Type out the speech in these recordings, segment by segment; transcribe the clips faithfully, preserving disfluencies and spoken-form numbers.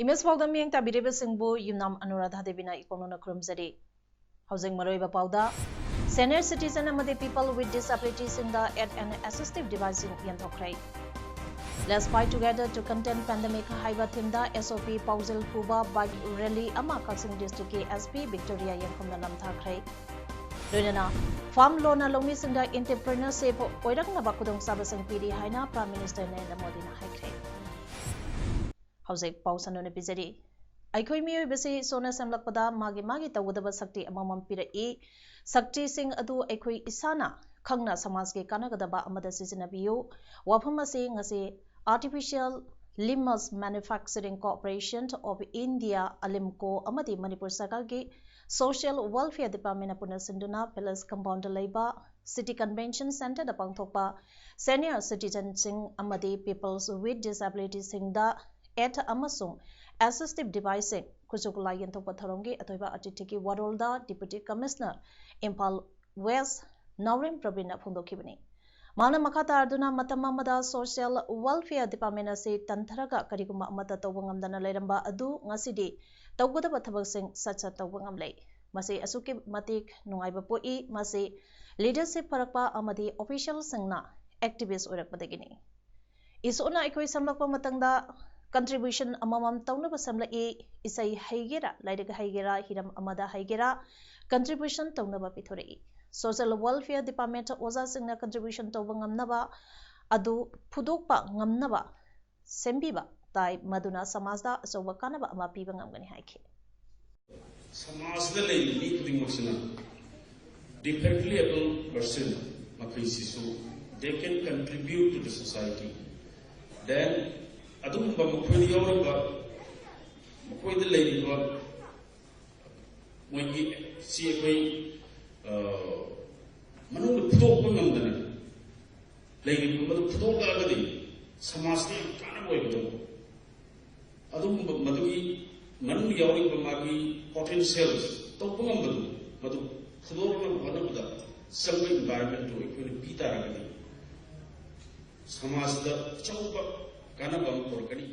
Image ꯄꯥꯎꯗ ꯃꯤꯠꯌꯦꯡ ꯇꯥꯕꯤꯔꯤꯕꯁꯤꯡꯕꯨ ꯌꯨꯝꯅꯥꯝ ꯑꯅꯨꯔꯥꯙꯥ ꯗꯦꯕꯤꯅ ꯏꯀꯣꯛꯅꯅ ꯈꯨꯔꯨꯝꯖꯔꯤ꯫ ꯍꯧꯖꯤꯛ ꯃꯔꯨꯑꯣꯏꯕ ꯄꯥꯎꯗ, senior citizen ꯑꯃꯗꯤ people with disability ꯁꯤꯡꯗ aid and assistive device ꯁꯤꯡ ꯌꯦꯟꯊꯣꯛꯈ꯭ꯔꯦ꯫ Let's fight together to contain pandemic ꯍꯥꯏꯕ theme ꯗ S O P ꯄꯥꯎꯖꯦꯜ ꯄꯨꯕ bike rally ꯑꯃ ꯀꯛꯆꯤꯡ district ꯀꯤ S P Victoria ꯌꯦꯡꯈꯨꯝꯅ ꯂꯝꯊꯥꯈ꯭ꯔꯦ꯫ ꯂꯣꯏꯅꯅ farm loan ꯅ ꯂꯧꯃꯤꯁꯤꯡꯗ entrepreneurship ꯑꯣꯏꯔꯛꯅꯕ ꯈꯨꯗꯣꯡꯆꯥꯕꯁꯤꯡ ꯄꯤꯔꯤ ꯍꯥꯏꯅ Prime Minister ꯅꯔꯦꯟꯗ꯭ꯔ ꯃꯣꯗꯤꯅ ꯍꯥꯏꯈ꯭ꯔꯦ꯫ ꯍꯧꯖꯤꯛ ꯄꯥꯎ ꯁꯟꯗꯣꯛꯅ ꯄꯤꯖꯔꯤ꯫ ꯑꯩꯈꯣꯏ ꯃꯤꯑꯣꯏꯕꯁꯤ ꯏꯁꯣꯔꯅ ꯁꯦꯝꯂꯛꯄꯗ ꯃꯥꯒꯤ ꯃꯥꯒꯤ ꯇꯧꯒꯗꯕ ꯁꯛꯇꯤ ꯑꯃꯃꯝ ꯄꯤꯔꯛꯏ꯫ ꯁꯛꯇꯤꯁꯤꯡ ꯑꯗꯨ ꯑꯩꯈꯣꯏ ꯏꯁꯥꯅ ꯈꯪꯅ ꯁꯃꯥꯖꯒꯤ ꯀꯥꯟꯅꯒꯗꯕ ꯑꯃꯗ ꯁꯤꯖꯤꯟꯅꯕꯤꯌꯨ꯫ ꯋꯥꯐꯝ ꯑꯁꯤ ꯉꯁꯤ Artificial Limbs Manufacturing Corporation of India, ALIMCO, ꯑꯃꯗꯤ ꯃꯅꯤꯄꯨꯔ ꯁꯔꯀꯥꯔꯒꯤ Social Welfare Department ꯅ ꯄꯨꯟꯅ ꯁꯤꯟꯗꯨꯅ Palace Compound ꯗ ꯂꯩꯕ City Convention Center ꯗ ꯄꯥꯡꯊꯣꯛꯄ senior citizen ꯁꯤꯡ ꯑꯃꯗꯤ peoples with disability ꯁꯤꯡꯗ aid ꯑꯃꯁꯨꯡ assistive device ꯁꯤꯡ ꯈꯨꯠꯁꯨ ꯈꯨꯠꯂꯥꯏ ꯌꯦꯟꯊꯣꯛꯄ ꯊꯧꯔꯝꯒꯤ ꯑꯊꯣꯏꯕ ꯑꯇꯤꯊꯤꯒꯤ ꯋꯥꯔꯣꯜꯗ Deputy Commissioner ꯏꯝꯐꯥꯜ West ꯅꯥꯎꯔꯦꯝ ꯄ꯭ꯔꯕꯤꯟꯅ ꯐꯣꯡꯗꯣꯛꯈꯤꯕꯅꯤ꯫ ꯃꯍꯥꯛꯅ ꯃꯈꯥ ꯇꯥꯔꯗꯨꯅ ꯃꯇꯝ ꯑꯃꯗ Social Welfare Department ꯑꯁꯤ ꯇꯟꯊꯔꯒ ꯀꯔꯤꯒꯨꯝꯕ ꯑꯃꯠꯇ ꯇꯧꯕ ꯉꯝꯗꯅ ꯂꯩꯔꯝꯕ ꯑꯗꯨ ꯉꯁꯤꯗꯤ ꯇꯧꯒꯗꯕ ꯊꯕꯛꯁꯤꯡ ꯁꯠ ꯁꯠ ꯇꯧꯕ ꯉꯝꯂꯦ꯫ ꯃꯁꯤ ꯑꯁꯨꯛꯀꯤ ꯃꯇꯤꯛ ꯅꯨꯡꯉꯥꯏꯕ ꯄꯣꯛꯏ꯫ ꯃꯁꯤ leadership ꯐꯔꯛꯄ ꯑꯃꯗꯤ official ꯁꯤꯡꯅ activist ꯑꯣꯏꯔꯛꯄꯗꯒꯤꯅꯤ꯫ ꯏꯁꯣꯔꯅ ꯑꯩꯈꯣꯏ ꯁꯦꯝꯂꯛꯄ ꯃꯇꯝꯗ contribution ꯑꯃꯃꯝ ꯇꯧꯅꯕ ꯁꯦꯝꯂꯛꯏ꯫ ꯏꯁꯩ ꯍꯩꯒꯦꯔꯥ, ꯂꯥꯏꯔꯤꯛ ꯍꯩꯒꯦꯔꯥ, ꯍꯤꯔꯝ ꯑꯃꯗ ꯍꯩꯒꯦꯔꯥ, contribution ꯇꯧꯅꯕ ꯄꯤꯊꯣꯔꯛꯏ꯫ Social Welfare Department ꯑꯣꯖꯥꯁꯤꯡꯅ contribution ꯇꯧꯕ ꯉꯝꯅꯕ ꯑꯗꯨ ꯐꯨꯗꯣꯛꯄ ꯉꯝꯅꯕ ꯁꯦꯝꯕꯤꯕ ꯇꯥꯏ, ꯃꯗꯨꯅ ꯁꯃꯥꯖꯗ ꯑꯆꯧꯕ ꯀꯥꯟꯅꯕ ꯑꯃ ꯄꯤꯕ ꯉꯝꯒꯅꯤ ꯍꯥꯏꯈꯤ꯫ ꯁꯃꯥꯖꯗ ꯂꯩꯔꯤꯕ ꯃꯤ ꯈꯨꯗꯤꯡꯃꯛꯁꯤꯅ differently abled person ꯃꯈꯩꯁꯤꯁꯨ they can contribute to the society. Then ꯑꯗꯨꯒꯨꯝꯕ ꯃꯈꯣꯏꯗ ꯌꯥꯎꯔꯤꯕ ꯑꯩꯈꯣꯏꯗ ꯂꯩꯔꯤꯕ ꯃꯣꯏꯒꯤ ꯁꯤ ꯑꯩꯈꯣꯏ ꯃꯅꯨꯡꯗ ꯐꯨꯗꯣꯛꯄ ꯉꯝꯗꯅ ꯂꯩꯔꯤꯕ ꯃꯗꯨ ꯐꯨꯗꯣꯛꯂꯛꯑꯒꯗꯤ ꯁꯃꯥꯖꯇ ꯌꯥꯝ ꯀꯥꯟꯅꯕ ꯑꯣꯏꯒꯗꯧꯕ, ꯑꯗꯨꯒꯨꯝꯕ ꯃꯗꯨꯒꯤ ꯃꯅꯨꯡꯗ ꯌꯥꯎꯔꯤꯕ ꯃꯥꯒꯤ ꯄꯣꯇꯦꯟꯁꯤꯌꯦꯜ ꯇꯧꯕ ꯉꯝꯕꯗꯨ ꯃꯗꯨ ꯐꯨꯗꯣꯔꯛꯅꯕ ꯍꯣꯠꯅꯕꯗ ꯆꯪꯕ ꯏꯟꯚꯥꯏꯔꯣꯟꯃꯦꯟꯗꯨ ꯑꯩꯈꯣꯏꯅ ꯄꯤ ꯇꯥꯔꯒꯗꯤ ꯁꯃꯥꯖꯗ ꯑꯆꯧꯕ ꯀꯥꯟꯅꯕ ꯑꯃ ꯄꯨꯔꯛꯀꯅꯤ꯫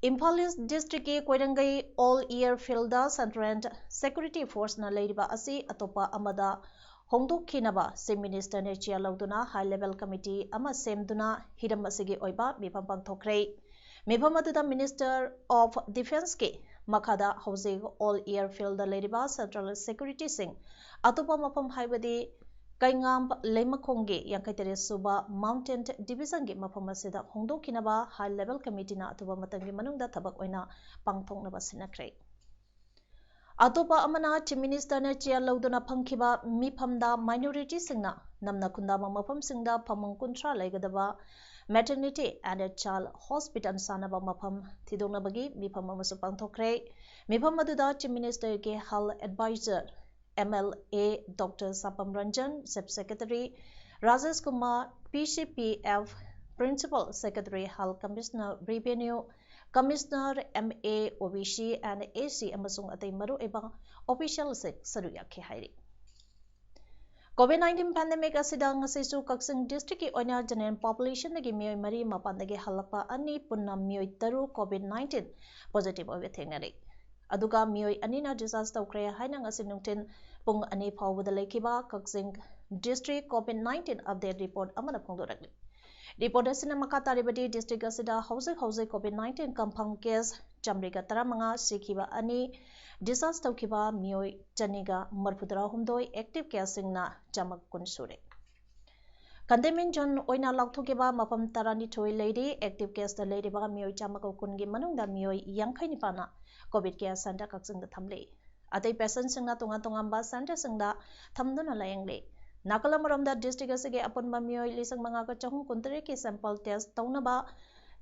ꯏꯝꯐꯥꯜ ꯏꯁ ꯗꯤꯁꯇ꯭ꯔꯤꯛꯀꯤ ꯀꯣꯏꯔꯪꯒꯩ ꯑꯣꯜ ꯏꯌꯔ ꯐꯤꯜꯗ ꯁꯦꯟꯇ꯭ꯔꯦꯜ ꯁꯦꯀ꯭ꯌꯨꯔꯤꯇꯤ ꯐꯣꯔꯁꯅ ꯂꯩꯔꯤꯕ ꯑꯁꯤ ꯑꯇꯣꯞꯄ ꯑꯃꯗ ꯍꯣꯡꯗꯣꯛꯈꯤꯅꯕ ꯆꯤꯐ ꯃꯤꯅꯤꯁꯇꯔꯅ ꯆꯤꯌꯥ ꯂꯧꯗꯨꯅ ꯍꯥꯏ ꯂꯦꯚꯦꯜ ꯀꯃꯤꯇꯤ ꯑꯃ ꯁꯦꯝꯗꯨꯅ ꯍꯤꯔꯝ ꯑꯁꯤꯒꯤ ꯑꯣꯏꯕ ꯃꯤꯐꯝ ꯄꯥꯡꯊꯣꯛꯈ꯭ꯔꯦ꯫ ꯃꯤꯐꯝ ꯑꯗꯨꯗ ꯃꯤꯅꯤꯁꯇꯔ ꯑꯣꯐ ꯗꯤꯐꯦꯟꯁꯀꯤ ꯃꯈꯥꯗ ꯍꯧꯖꯤꯛ ꯑꯣꯜ ꯏꯌꯔ ꯐꯤꯜꯗ ꯂꯩꯔꯤꯕ ꯁꯦꯟꯇ꯭ꯔꯦꯜ ꯁꯦꯀ꯭ꯌꯨꯔꯤꯇꯤꯁꯤꯡ ꯑꯇꯣꯞꯄ ꯃꯐꯝ ꯍꯥꯏꯕꯗꯤ ꯀꯩꯉꯥꯝ ꯂꯩꯃꯈꯣꯡꯒꯤ ꯌꯥꯡꯈꯩ ꯇꯔꯦꯠ ꯁꯨꯕ ꯃꯥꯎꯟꯇꯦꯟ ꯗꯤꯕꯤꯖꯟꯒꯤ ꯃꯐꯝ ꯑꯁꯤꯗ ꯍꯣꯡꯗꯣꯛꯈꯤꯅꯕ ꯍꯥꯏ ꯂꯦꯚꯦꯜ ꯀꯃꯤꯇꯤꯅ ꯑꯊꯨꯕ ꯃꯇꯝꯒꯤ ꯃꯅꯨꯡꯗ ꯊꯕꯛ ꯑꯣꯏꯅ ꯄꯥꯡꯊꯣꯛꯅꯕ ꯁꯤꯟꯅꯈ꯭ꯔꯦ꯫ ꯑꯇꯣꯞꯄ ꯑꯃꯅ ꯆꯤꯐ ꯃꯤꯅꯤꯁꯇꯔꯅ ꯆꯤꯌꯥꯔ ꯂꯧꯗꯨꯅ ꯐꯝꯈꯤꯕ ꯃꯤꯐꯝꯗ ꯃꯥꯏꯅꯣꯔꯤꯇꯤꯁꯤꯡꯅ ꯅꯝꯅ ꯈꯨꯟꯗꯥꯕ ꯃꯐꯝꯁꯤꯡꯗ ꯐꯃꯨꯡ ꯀꯨꯟꯊ꯭ꯔꯥ ꯂꯩꯒꯗꯕ ꯃꯦꯇꯔꯅꯤꯇꯤ ꯑꯦꯟ ꯆꯥꯏꯜ ꯍꯣꯁꯄꯤꯇꯥꯜ ꯁꯥꯅꯕ ꯃꯐꯝ ꯊꯤꯗꯣꯛꯅꯕꯒꯤ ꯃꯤꯐꯝ ꯑꯃꯁꯨ ꯄꯥꯡꯊꯣꯛꯈ꯭ꯔꯦ꯫ ꯃꯤꯐꯝ ꯑꯗꯨꯗ ꯆꯤꯐ ꯃꯤꯅꯤꯁꯇꯔꯒꯤ health advisor M L A doctor Sapam Ranjan, chief secretary Rajesh Kumar, P C P F principal secretary health commissioner revenue, commissioner M A O B ꯁꯤ ꯑꯦꯟ ꯑꯦ ꯁꯤ ꯑꯃꯁꯨꯡ ꯑꯇꯩ ꯃꯔꯨꯑꯣꯏꯕ ꯑꯣꯐꯤꯁꯤꯌꯦꯜꯁꯤꯡ ꯁꯔꯨꯛ ꯌꯥꯈꯤ ꯍꯥꯏꯔꯤ꯫ ꯀꯣꯚꯤꯗ ꯅꯥꯏꯟꯇꯤꯟ ꯄꯦꯟꯗꯦꯃꯤꯛ ꯑꯁꯤꯗ ꯉꯁꯤꯁꯨ ꯀꯛꯆꯤꯡ ꯗꯤꯁꯇ꯭ꯔꯤꯛꯀꯤ ꯑꯣꯏꯅ ꯖꯦꯅꯔꯦꯜ ꯄꯣꯄꯨꯂꯦꯁꯟꯗꯒꯤ ꯃꯤꯑꯣꯏ ꯃꯔꯤ, ꯃꯄꯥꯟꯗꯒꯤ ꯍꯜꯂꯛꯄ ꯑꯅꯤ, ꯄꯨꯟꯅ ꯃꯤꯑꯣꯏ ꯇꯔꯨꯛ ꯀꯣꯚꯤꯗ ꯅꯥꯏꯟꯇꯤꯟ ꯄꯣꯖꯤꯇꯤꯚ ꯑꯣꯏꯕ ꯊꯦꯡꯅꯔꯤ꯫ ꯑꯗꯨꯒ ꯃꯤꯑꯣꯏ ꯑꯅꯤꯅ ꯗꯤꯁꯆꯥꯔꯖ ꯇꯧꯈ꯭ꯔꯦ ꯍꯥꯏꯅ ꯉꯁꯤ ꯅꯨꯡꯊꯤꯜ ꯄꯨꯡ ꯑꯅꯤ ꯐꯥꯎꯕꯗ ꯂꯩꯈꯤꯕ Kakching district covid nineteen update report ꯑꯃꯅ ꯐꯣꯡꯗꯣꯔꯛꯂꯤ꯫ ꯔꯤꯄꯣꯔꯠ ꯑꯁꯤꯅ ꯃꯈꯥ ꯇꯥꯔꯤꯕꯗꯤ ꯗꯤꯁꯇ꯭ꯔꯤꯛ ꯑꯁꯤꯗ ꯍꯧꯖꯤꯛ ꯍꯧꯖꯤꯛ ꯀꯣꯚꯤꯗ ꯅꯥꯏꯟꯇꯤꯟ ꯀꯟꯐꯥꯔꯝ ꯀꯦꯁ ꯆꯥꯃꯔꯤꯒ ꯇꯔꯥꯃꯉꯥ, ꯁꯤꯈꯤꯕ ꯑꯅꯤ, ꯗꯤꯁꯆꯥꯔꯖ ꯇꯧꯈꯤꯕ ꯃꯤꯑꯣꯏ ꯆꯅꯤꯒ ꯃꯔꯤꯐꯨꯇꯔꯥ ꯍꯨꯝꯗꯣꯏ, ꯑꯦꯛꯇꯤꯚ ꯀꯦꯁꯁꯤꯡꯅ ꯆꯥꯝꯃꯒ ꯀꯨꯟ ꯁꯨꯔꯦ꯫ ꯀꯟꯇꯦꯟꯃꯦꯟ ꯖꯣꯟ ꯑꯣꯏꯅ ꯂꯥꯎꯊꯣꯛꯈꯤꯕ ꯃꯐꯝ ꯇꯔꯥꯅꯤꯊꯣꯏ ꯂꯩꯔꯤ꯫ ꯑꯦꯛꯇꯤꯚ ꯀꯦꯁꯇ ꯂꯩꯔꯤꯕ ꯃꯤꯑꯣꯏ ꯆꯥꯝꯃꯒ ꯀꯨꯟꯒꯤ ꯃꯅꯨꯡꯗ ꯃꯤꯑꯣꯏ ꯌꯥꯡꯈꯩ ꯅꯤꯄꯥꯟꯅ ꯀꯣꯚꯤꯗ ꯀꯦꯌꯔ ꯁꯦꯟꯇꯔ ꯀꯛꯆꯤꯡꯗ ꯊꯝꯂꯤ꯫ ꯑꯇꯩ ꯄꯦꯁꯦꯟꯠꯁꯤꯡꯅ ꯇꯣꯉꯥꯟ ꯇꯣꯉꯥꯟꯕ ꯁꯦꯟꯇꯔꯁꯤꯡꯗ ꯊꯝꯗꯨꯅ ꯂꯥꯌꯦꯡꯂꯤ꯫ ꯅꯥꯀꯜ ꯑꯃꯔꯣꯝꯗ ꯗꯤꯁꯇ꯭ꯔꯤꯛ ꯑꯁꯤꯒꯤ ꯑꯄꯨꯟꯕ ꯃꯤꯑꯣꯏ ꯂꯤꯁꯤꯡ ꯃꯉꯥꯒ ꯆꯍꯨꯝ ꯀꯨꯟꯇꯔꯦꯠꯀꯤ ꯁꯦꯝꯄꯜ ꯇꯦꯁ ꯇꯧꯅꯕ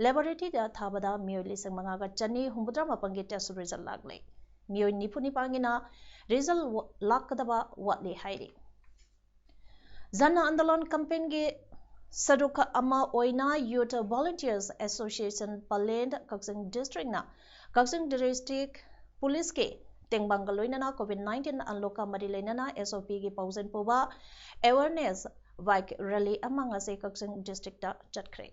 ꯂꯦꯕꯣꯔꯦꯇꯔꯤꯗ ꯊꯥꯕꯗ ꯃꯤꯑꯣꯏ ꯂꯤꯁꯤꯡ ꯃꯉꯥꯒ ꯆꯅꯤ ꯍꯨꯝꯐꯨꯇꯔꯥ ꯃꯥꯄꯟꯒꯤ ꯇꯦꯁ ꯔꯤꯖꯜ ꯂꯥꯛꯂꯦ꯫ ꯃꯤꯑꯣꯏ ꯅꯤꯐꯨ ꯅꯤꯄꯥꯟꯒꯤꯅ ꯔꯤꯖꯜ ꯂꯥꯛꯀꯗꯕ ꯋꯥꯠꯂꯤ ꯍꯥꯏꯔꯤ꯫ ꯖꯟ ꯑꯟꯗꯣꯂꯟ ꯀꯦꯝꯄꯦꯟꯒꯤ ꯁꯔꯨꯛ ꯑꯃ ꯑꯣꯏꯅ ꯌꯨꯊ ꯚꯣꯂꯨꯟꯇꯤꯌꯔꯁ ꯑꯦꯁꯣꯁꯤꯌꯦꯁꯟ ꯄꯂꯦꯟ ꯀꯛꯆꯤꯡ ꯗꯤꯁꯇ꯭ꯔꯤꯛꯅ ꯀꯛꯆꯤꯡ ꯗꯤꯁꯇ꯭ꯔꯤꯛ ꯄꯨꯂꯤꯁꯀꯤ ꯇꯦꯡꯕꯥꯡꯒ ꯂꯣꯏꯅꯅ ꯀꯣꯚꯤꯗ ꯅꯥꯏꯟꯇꯤꯟ ꯑꯟꯂꯣꯛꯀ ꯃꯔꯤ ꯂꯩꯅꯅ ꯑꯦꯁ ꯑꯣ ꯄꯤꯒꯤ ꯄꯥꯎꯖꯦꯜ ꯄꯨꯕ ꯑꯦꯋꯦꯔꯅꯦꯁ ꯕꯥꯏꯛ ꯔꯦꯂꯤ ꯑꯃ ꯉꯁꯤ ꯀꯛꯆꯤꯡ ꯗꯤꯁꯇ꯭ꯔꯤꯛꯇ ꯆꯠꯈ꯭ꯔꯦ꯫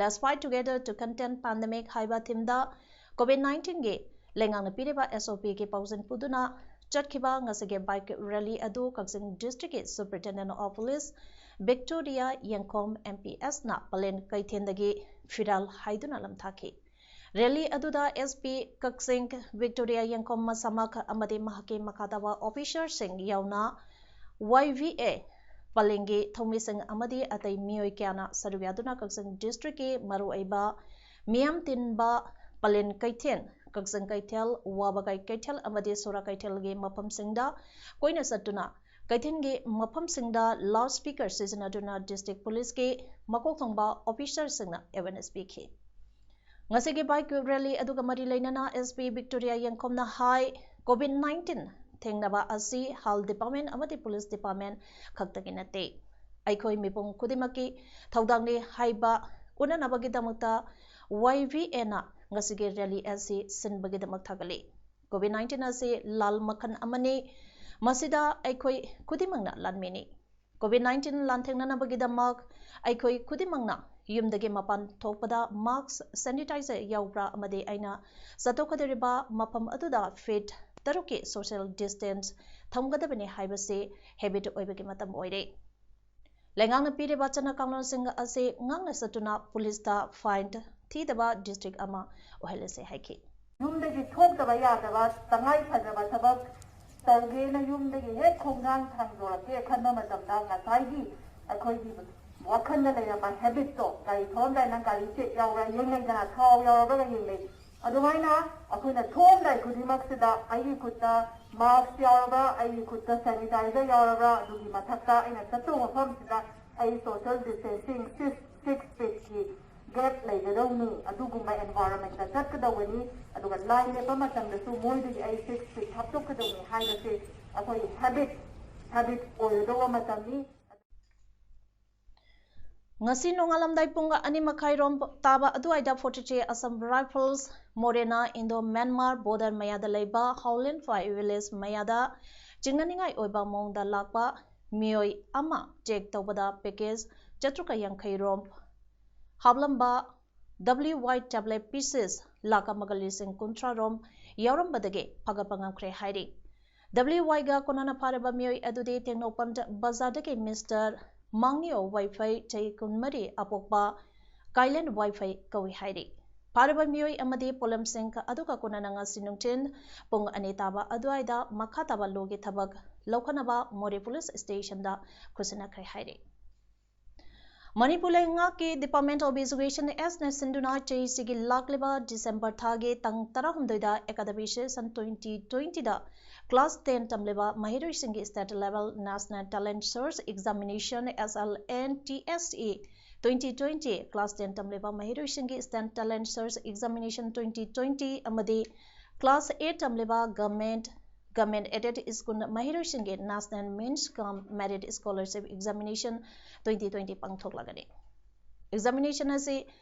Let's fight together to contain pandemic ꯍꯥꯏꯕ ꯊꯤꯝꯗ ꯀꯣꯚꯤꯗ ꯅꯥꯏꯟꯇꯤꯟꯒꯤ ꯂꯩꯉꯥꯛꯅ ꯄꯤꯔꯤꯕ ꯑꯦꯁ ꯑꯣ ꯄꯤꯒꯤ ꯄꯥꯎꯖꯦꯜ ꯄꯨꯗꯨꯅ ꯆꯠꯈꯤꯕ ꯉꯁꯤꯒꯤ ꯕꯥꯏꯛ ꯔꯦꯂꯤ ꯑꯗꯨ ꯀꯛꯆꯤꯡ ꯗꯤꯁꯇ꯭ꯔꯤꯛꯀꯤ ꯁꯨꯄꯔꯤꯟꯇꯦꯟꯗꯦꯟ ꯑꯣꯐ ꯄꯨꯂꯤꯁ ꯚꯤꯛꯇꯣꯔꯤꯌꯥ ꯌꯦꯡꯈꯣꯝ ꯑꯦꯝ ꯄꯤ ꯑꯦꯁꯅ ꯄꯂꯦꯟ ꯀꯩꯊꯦꯜꯗꯒꯤ ꯐꯤꯔꯥꯜ ꯍꯥꯏꯗꯨꯅ ꯂꯝꯊꯥꯈꯤ꯫ ꯔꯦꯂꯤ ꯑꯗꯨꯗ ꯑꯦꯁ ꯄꯤ ꯀꯛꯆꯤꯡ ꯚꯤꯛꯇꯣꯔꯤꯌꯥ ꯌꯦꯡꯈꯣꯝ ꯃꯁꯥꯃꯛ ꯑꯃꯗꯤ ꯃꯍꯥꯛꯀꯤ ꯃꯈꯥ ꯇꯥꯕ ꯑꯣꯐꯤꯁꯥꯔꯁꯤꯡ ꯌꯥꯎꯅ ꯋꯥꯏ ꯚꯤ ꯑꯦ ꯄꯂꯦꯟꯒꯤ ꯊꯧꯃꯤꯁꯤꯡ ꯑꯃꯗꯤ ꯑꯇꯩ ꯃꯤꯑꯣꯏ ꯀꯌꯥꯅ ꯁꯔꯨꯛ ꯌꯥꯗꯨꯅ ꯀꯛꯆꯤꯡ ꯗꯤꯁꯇ꯭ꯔꯤꯛꯀꯤ ꯃꯔꯨꯑꯣꯏꯕ ꯃꯤꯌꯥꯝ ꯇꯤꯟꯕ ꯄꯂꯦꯟ ꯀꯩꯊꯦꯜ, ꯀꯛꯆꯤꯡ ꯀꯩꯊꯦꯜ, ꯋꯥꯕꯒꯥꯏ ꯀꯩꯊꯦꯜ ꯑꯃꯗꯤ ꯁꯣꯔꯥ ꯀꯩꯊꯦꯜꯒꯤ ꯃꯐꯝꯁꯤꯡꯗ ꯀꯣꯏꯅ ꯆꯠꯇꯨꯅ ꯀꯩꯊꯦꯜꯒꯤ ꯃꯐꯝꯁꯤꯡꯗ ꯂꯥꯎꯗ ꯁ꯭ꯄꯤꯀꯔ ꯁꯤꯖꯤꯟꯅꯗꯨꯅ ꯗꯤꯁꯇ꯭ꯔꯤꯛ ꯄꯨꯂꯤꯁꯀꯤ ꯃꯀꯣꯛ ꯊꯣꯡꯕ ꯑꯣꯐꯤꯁꯥꯔꯁꯤꯡꯅ ꯑꯦꯋꯦꯔꯅꯦꯁ ꯄꯤꯈꯤ꯫ ꯉꯁꯤꯒꯤ ꯕꯥꯏꯛ ꯔꯦꯂꯤ ꯑꯗꯨꯒ ꯃꯔꯤ ꯂꯩꯅꯅ ꯑꯦꯁ ꯄꯤ ꯚꯤꯛꯇꯣꯔꯤꯌꯥ ꯌꯦꯡꯈꯣꯝꯅ ꯍꯥꯏ, ꯀꯣꯚꯤꯗ ꯅꯥꯏꯟꯇꯤꯟ ꯊꯦꯡꯅꯕ ꯑꯁꯤ ꯍꯦꯜꯊ ꯗꯤꯄꯥꯔꯠꯃꯦꯟ ꯑꯃꯗꯤ ꯄꯨꯂꯤꯁ ꯗꯤꯄꯥꯔꯠꯃꯦꯟ ꯈꯛꯇꯒꯤ ꯅꯠꯇꯦ, ꯑꯩꯈꯣꯏ ꯃꯤꯄꯨꯝ ꯈꯨꯗꯤꯡꯃꯛꯀꯤ ꯊꯧꯗꯥꯡꯅꯤ ꯍꯥꯏꯕ ꯎꯅꯅꯕꯒꯤꯗꯃꯛꯇ ꯋꯥꯏ ꯚꯤ ꯑꯦꯅ ꯉꯁꯤꯒꯤ ꯔꯦꯂꯤ ꯑꯁꯤ ꯁꯤꯟꯕꯒꯤꯗꯃꯛ ꯊꯥꯒꯠꯂꯤ꯫ ꯀꯣꯚꯤꯗ ꯅꯥꯏꯟꯇꯤꯟ ꯑꯁꯤ ꯂꯥꯜ ꯃꯈꯜ ꯑꯃꯅꯤ, ꯃꯁꯤꯗ ꯑꯩꯈꯣꯏ ꯈꯨꯗꯤꯡꯃꯛꯅ ꯂꯥꯟꯃꯤꯅꯤ꯫ ꯀꯣꯚꯤꯗ ꯅꯥꯏꯟꯇꯤꯟ ꯂꯥꯟꯊꯦꯡꯅꯅꯕꯒꯤꯗꯃꯛ ꯑꯩꯈꯣꯏ ꯈꯨꯗꯤꯡꯃꯛꯅ ꯌꯨꯝꯗꯒꯤ ꯃꯄꯥꯟ ꯊꯣꯛꯄꯗ ꯃꯥꯁꯛ, ꯁꯦꯅꯤꯇꯥꯏꯖꯔ ꯌꯥꯎꯕ꯭ꯔꯥ ꯑꯃꯗꯤ ꯑꯩꯅ ꯆꯠꯊꯣꯛꯀꯗꯧꯔꯤꯕ ꯃꯐꯝ ꯑꯗꯨꯗ ꯐꯤꯠ ꯇꯔꯨꯛꯀꯤ ꯁꯣꯁꯤꯌꯦꯜ ꯗꯤꯁꯇꯦꯟꯁ ꯊꯝꯒꯗꯕꯅꯤ ꯍꯥꯏꯕꯁꯤ ꯍꯦꯕꯤꯠ ꯑꯣꯏꯕꯒꯤ ꯃꯇꯝ ꯑꯣꯏꯔꯦ꯫ ꯂꯩꯉꯥꯛꯅ ꯄꯤꯔꯤꯕ ꯆꯠꯅ ꯀꯥꯡꯂꯣꯟꯁꯤꯡ ꯑꯁꯤ ꯉꯥꯛꯅ ꯆꯠꯇꯨꯅ ꯄꯨꯂꯤꯁꯇ ꯐꯥꯏꯟ ꯊꯤꯗꯕ ꯗꯤꯁꯇ꯭ꯔꯤꯛ ꯑꯃ ꯑꯣꯏꯍꯜꯂꯁꯤ ꯍꯥꯏꯈꯤ꯫ ꯌꯨꯝꯗꯒꯤ ꯊꯣꯛꯇꯕ ꯌꯥꯗꯕ ꯇꯉꯥꯏ ꯐꯗꯕ ꯊꯕꯛ ꯇꯧꯒꯦꯅ ꯌꯨꯝꯗꯒꯤ ꯍꯦꯛ ꯈꯣꯡꯊꯥꯡ ꯊꯥꯡꯗꯣꯔꯛꯀꯦ ꯈꯟꯕ ꯃꯇꯝꯗ ꯉꯁꯥꯏꯒꯤ ꯑꯩꯈꯣꯏꯒꯤ ꯋꯥꯈꯜꯗ ꯂꯩꯔꯝꯕ ꯍꯦꯕꯤꯠꯇꯣ, ꯒꯥꯔꯤ ꯊꯧꯔꯝꯗꯥꯏ ꯅꯪ ꯒꯥꯔꯤ ꯆꯦꯛ ꯌꯥꯎꯕ꯭ꯔꯥ ꯌꯦꯡꯅꯩꯗꯅ, ꯊꯥꯎ ꯌꯥꯎꯔꯕ꯭ꯔꯥ ꯌꯦꯡꯅꯩ꯫ ꯑꯗꯨꯃꯥꯏꯅ ꯑꯩꯈꯣꯏꯅ ꯊꯣꯛꯑꯝꯗꯥꯏ ꯈꯨꯗꯤꯡꯃꯛꯁꯤꯗ ꯑꯩꯒꯤ ꯈꯨꯠꯇ ꯃꯥꯁꯛ ꯌꯥꯎꯔꯕ꯭ꯔꯥ, ꯑꯩꯒꯤ ꯈꯨꯠꯇ ꯁꯦꯅꯤꯇꯥꯏꯖꯔ ꯌꯥꯎꯔꯕ꯭ꯔꯥ, ꯑꯗꯨꯒꯤ ꯃꯊꯛꯇ ꯑꯩꯅ ꯆꯠꯇꯧꯕ ꯃꯐꯝꯁꯤꯗ ꯑꯩ ꯁꯣꯁꯤꯌꯦꯜ ꯗꯤꯁꯇꯦꯟꯁꯤꯡ ꯁꯤꯛꯁ, ꯁꯤꯛꯁ ꯐꯤꯠꯀꯤ ꯒꯦꯞ ꯂꯩꯒꯗꯧꯕ꯫ ꯑꯗꯨꯒꯨꯝꯕ environment ꯇ ꯆꯠꯀꯗꯧꯕꯅꯤ꯫ ꯑꯗꯨꯒ ꯂꯥꯏ ꯂꯦꯞꯄ ꯃꯇꯝꯗꯁꯨ ꯃꯣꯏꯗꯒꯤ ꯑꯩ six feet ꯊꯥꯞꯇꯣꯛꯀꯗꯧꯅꯤ ꯍꯥꯏꯕꯁꯦ ꯑꯩꯈꯣꯏ habit habit ꯑꯣꯏꯒꯗꯧꯕ ꯃꯇꯝꯅꯤ꯫ ꯉꯁꯤ ꯅꯣꯡꯉꯥꯜꯂꯝꯗꯥꯏ ꯄꯨꯡ ꯑꯅꯤ ꯃꯈꯥꯏꯔꯣꯝ ꯇꯥꯕ ꯑꯗꯨꯋꯥꯏꯗ forty three Assam Rifles ꯃꯣꯔꯦꯅ Indo Myanmar border ꯃꯌꯥꯗ ꯂꯩꯕ Howlin Phai village ꯃꯌꯥꯗ ꯆꯤꯡꯅꯅꯤꯡꯉꯥꯏ ꯑꯣꯏꯕ ꯃꯑꯣꯡꯗ ꯂꯥꯛꯄ ꯃꯤꯑꯣꯏ ꯑꯃ check ꯇꯧꯕꯗ package ꯆꯥꯇ꯭ꯔꯨꯛꯀ ꯌꯥꯡꯈꯩ ꯔꯣꯝ ꯍꯥꯞꯂꯝꯕ W Y tablet pieces lakh ꯑꯃꯒ ꯂꯤꯁꯤꯡ ꯀꯨꯟꯊ꯭ꯔꯥ ꯔꯣꯝ ꯌꯥꯎꯔꯝꯕꯗꯒꯤ ꯐꯒꯠꯄ ꯉꯝꯈ꯭ꯔꯦ ꯍꯥꯏꯔꯤ꯫ W Y ꯒ ꯀꯣꯟꯅꯅ ꯐꯥꯔꯕ ꯃꯤꯑꯣꯏ ꯑꯗꯨꯗꯤ ꯇꯦꯡꯅꯧꯄꯜ ꯕꯖꯥꯔꯗꯒꯤ Mister ꯃꯥꯡꯅꯤꯌꯣ ꯋꯥꯏꯐꯩ, ꯆꯍꯤ ꯀꯨꯟꯃꯔꯤ, ꯑꯄꯣꯛꯄ ꯀꯥꯏꯂꯦꯟ ꯋꯥꯏꯐꯩ ꯀꯧꯏ ꯍꯥꯏꯔꯤ꯫ ꯐꯥꯔꯕ ꯃꯤꯑꯣꯏ ꯑꯃꯗꯤ ꯄꯣꯠꯂꯝꯁꯤꯡ ꯑꯗꯨꯒ ꯀꯣꯟꯅꯅ ꯉꯁꯤ ꯅꯨꯡꯊꯤꯜ ꯄꯨꯡ ꯑꯅꯤ ꯇꯥꯕ ꯑꯗꯨꯋꯥꯏꯗ ꯃꯈꯥ ꯇꯥꯕ ꯂꯣꯒꯤ ꯊꯕꯛ ꯂꯧꯈꯠꯅꯕ ꯃꯣꯔꯦ police station ꯗ ꯈꯨꯠꯁꯤꯟꯅꯈ꯭ꯔꯦ ꯍꯥꯏꯔꯤ꯫ ꯃꯅꯤꯄꯨꯔ ꯂꯩꯉꯥꯛꯀꯤ Department of Education ꯅ ꯁꯤꯟꯗꯨꯅ ꯆꯍꯤꯁꯤꯒꯤ ꯂꯥꯛꯂꯤꯕ December ꯊꯥꯒꯤ ꯇꯥꯡ ꯇꯔꯥꯍꯨꯝꯗꯣꯏꯗ academic session twenty twenty ꯗ class ten ꯇꯝꯂꯤꯕ ꯃꯍꯩꯔꯣꯏꯁꯤꯡꯒꯤ state level National Talent Search Examination, S L N T S E twenty twenty, class ten ꯇꯝꯂꯤꯕ ꯃꯍꯩꯔꯣꯏꯁꯤꯡꯒꯤ state talent search examination twenty twenty ꯑꯃꯗꯤ class eight ꯇꯝꯂꯤꯕ government government aided school ꯃꯍꯩꯔꯣꯏꯁꯤꯡꯒꯤ National Means cum Merit Scholarship Examination twenty twenty ꯄꯥꯡꯊꯣꯛꯂꯒꯅꯤ꯫ Examination ꯑꯁꯤ